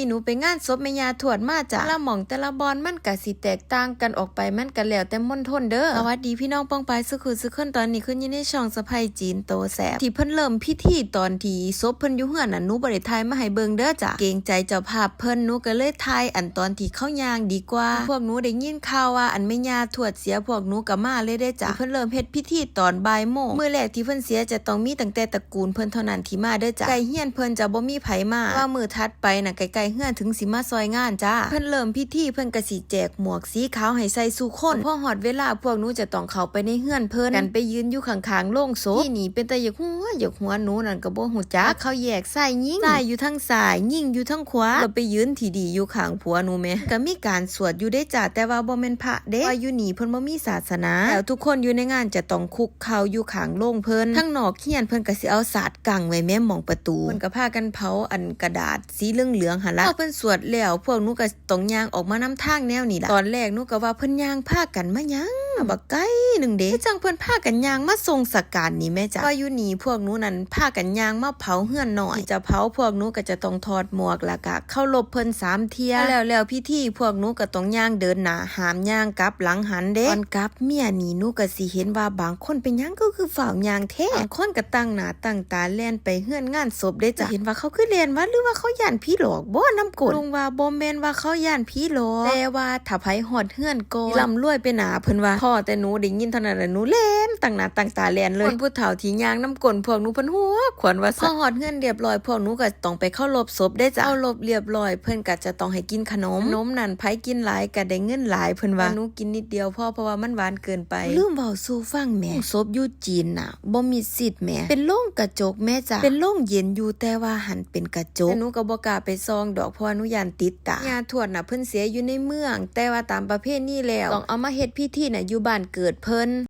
ນີ້ໜູໄປງານສົບແມ່ຍ່າທວດມາຈ້າ. ແຕ່ລະໝ່ອງແຕ່ລະບ່ອນມັນກະຊິແຕກຕ່າງກັນອອກໄປ, ມັນກະແລ້ວແຕ່ມົນທົນເດີ. ສະຫວັດດີພີ່ນ້ອງປ້ອງປາຍສູ່ຄູ່ສູ່ຄົນ, ຕອນນີ້ຄຸນຢູ່ໃນຊ່ອງສະໃພ້ຈີນໂຕແຊບ ທີ່ເພິ່ນເລີ່ມພິທີຕອນທີ່ສົບເພິ່ນຢູ່ເຮືອນນັ້ນ ໜູບໍ່ໄດ້ຖ່າຍມາໃຫ້ເບິ່ງເດີຈ້າ, ເກງໃຈເຈົ້າພາບເພິ່ນ, ໜູກະເລີຍຖ່າຍອັນຕອນທີ່ເຂົາຍ່າງດີກວ່າ. ພວກໜູໄດ້ຍິນຂ່າວວ່າອັນແມ່ຍ່າທວດເສຍ ພວກໜູກະມາເລີຍເດ້ຈ້າ. ເພິ່ນເລີ່ມເຮັດພິທີຕອນບ່າຍໂມງ. ມື້ແລກທີ່ເພິ່ນເສຍຈະຕ້ອງມີຕັ້ງແຕ່ຕະ ກູນເພິ່ນເທົ່ານັ້ນທີ່ມາເດີຈ້າ. ໃກ້ເຮືອນເພິ່ນຈະບໍ່ມີໃຜມາ, ແຕ່ວ່າມື້ຖັດໄປນະ ໃກ້ໆເຮືອນເຖິງຊິມາຊ່ອຍງານຈ້າ. ເພິ່ນເລີ່ມພິທີ ເພິ່ນກະຊິແຈກໝວກສີຂາວໃຫ້ໃສ່ສູ່ຄົນ. ພໍຮອດເວລາພວກໜູຈະຕ້ອງເຂົ້າໄປໃນເຮືອນເພິ່ນ, ກັນໄປຢືນຢູ່ຂ້າງໆໂລງສົບ. ທີ່ນີ້ເປັນຕາຢາກຫົວຢາກຫົວ, ໜູນັ້ນກະບໍ່ຮູ້ຈັກ ເຂົາແຍກຊາຍຍິງ, ຊາຍຢູ່ທາງຊ້າຍ ຍິງຢູ່ທາງຂວາ, ລະໄປຢືນທີ່ດີຢູ່ຂ້າງຜົວໜູແມ. ກະມີການສວດຢູ່ເດ້ຈ້າ, ແຕ່ວ່າບໍ່ແມ່ນພະເດ້, ເພາະວ່າຢູ່ນີ້ເພິ່ນບໍ່ມີສາສະໜາ. ແລ້ວທຸກຄົນຢູ່ໃນງານຈະຕ້ອງຄຸກ ເຂົ້າຢູ່ຂ້າງໂລງເພິ່ນ. ທາງນອກເຮືອນເພິ່ນກະຊິເອົາສາດກັ້ງໄວ້ແມ້ມອງປະຕູ. ເພິ່ນກະພາກັນເຜົາອັນກະດາດສີເຫຼືອງໆຫັ້ນລະ. ພໍເພິ່ນສວດແລ້ວ ພວກໜູກະຕ້ອງຍ່າງອອກມານຳທາງແນວນີ້ລະ. ຕອນແລກໜູກະວ່າເພິ່ນຍ່າງພາກັນມາຫຍັງ ບັກໄກໜຶ່ງເດ, ຄືຈັ່ງເພິ່ນພາກັນຍ່າງມາສົ່ງສະການນີ້ແມ້ຈ້າ. ວ່າຢູ່ນີ້ພວກໜູນັ້ນພາກັນຍ່າງມາເຜົາເຮືອນນ້ອຍ. ທີ່ຈະເຜົາພວກໜູກະຈະຕ້ອງຖອດໝວກ ລະກະເຄົາລົບເພິ່ນສາມເທື່ອ. ພໍແລ້ວແລ້ວພິທີ ພວກໜູກະຕ້ອງຍ່າງເດີນໜ້າ ຫ້າມຍ່າງກັບຫຼັງຫັນເດ້. ຕອນກັບ ເມຍນີ້ ໜູກະຊິເຫັນວ່າບາງຄົນເປັນຫຍັງຄື ຄືຟ້າວຍ່າງແທ້. ບາງຄົນກະຕັ້ງໜ້າຕັ້ງຕາແລ່ນໄປເຮືອນງານສົບເດ້ຈ້າ. ເຫັນວ່າເຂົາຄືແລ່ນວະ ຫຼືວ່າເຂົາຢ້ານຜີຫຼອກບໍ່ນຳກົ້ນ. ລຸງວ່າບໍ່ແມ່ນວ່າເຂົາຢ້ານຜີຫຼອກ, ແຕ່ວ່າຖ້າໃຜຮອດເຮືອນກ່ອນ ຊິລ່ຳລວຍໄປໜ້າເພິ່ນວ່າ. ພໍແຕ່ໜູໄດ້ຍິນເທົ່ານັ້ນລະ ໜູແລ່ນຕັ້ງໜ້າຕັ້ງຕາແລ່ນເລີຍ. ຄົນຜູ້ເຖົ້າທີ່ຍ່າງນຳກົ້ນພວກໜູເພິ່ນຫົວຂວັນວ່າຊັ້ນ. ພໍຮອດເຮືອນລຽບຮ້ອຍ ພວກໜູກະຕ້ອງໄປເຄົາລົບສົບເດ້ຈ້າ. ເຄົາລົບລຽບຮ້ອຍ ເພິ່ນກະຈະຕ້ອງໃຫ້ກິນຂະໜົມ. ຂະໜົມນັ້ນໃຜກິນຫຼາຍກະໄດ້ເງິນຫຼາຍເພິ່ນວ່າ. ແຕ່ໜູກິນນິດດຽວພໍ ເພາະວ່າມັນຫວານເກີນໄປ. ລືມເວົ້າສູ່ຟັງແໝ່, ໂລງສົບຢູ່ຈີນນະ ບໍ່ມິດຊິດແໝ່, ເປັນໂລງກະຈົກແໝ່ຈ້າ. ເປັນໂລງເຢັນຢູ່ ແຕ່ວ່າຫັ້ນເປັນກະຈົກ. ແຕ່ໜູກະບໍ່ກ້າໄປສ່ອງດອກ ເພາະວ່າໜູຢ້ານຕິດຕາ. ຍ່າທວດນະ ເພິ່ນເສຍຢູ່ໃນເມືອງ, ແຕ່ວ່າຕາມປະເພນີແລ້ວ ຕ້ອງເອົາມາເຮັດພິທີນະ ຢູ່ບ້ານເກີດເພິ່ນ.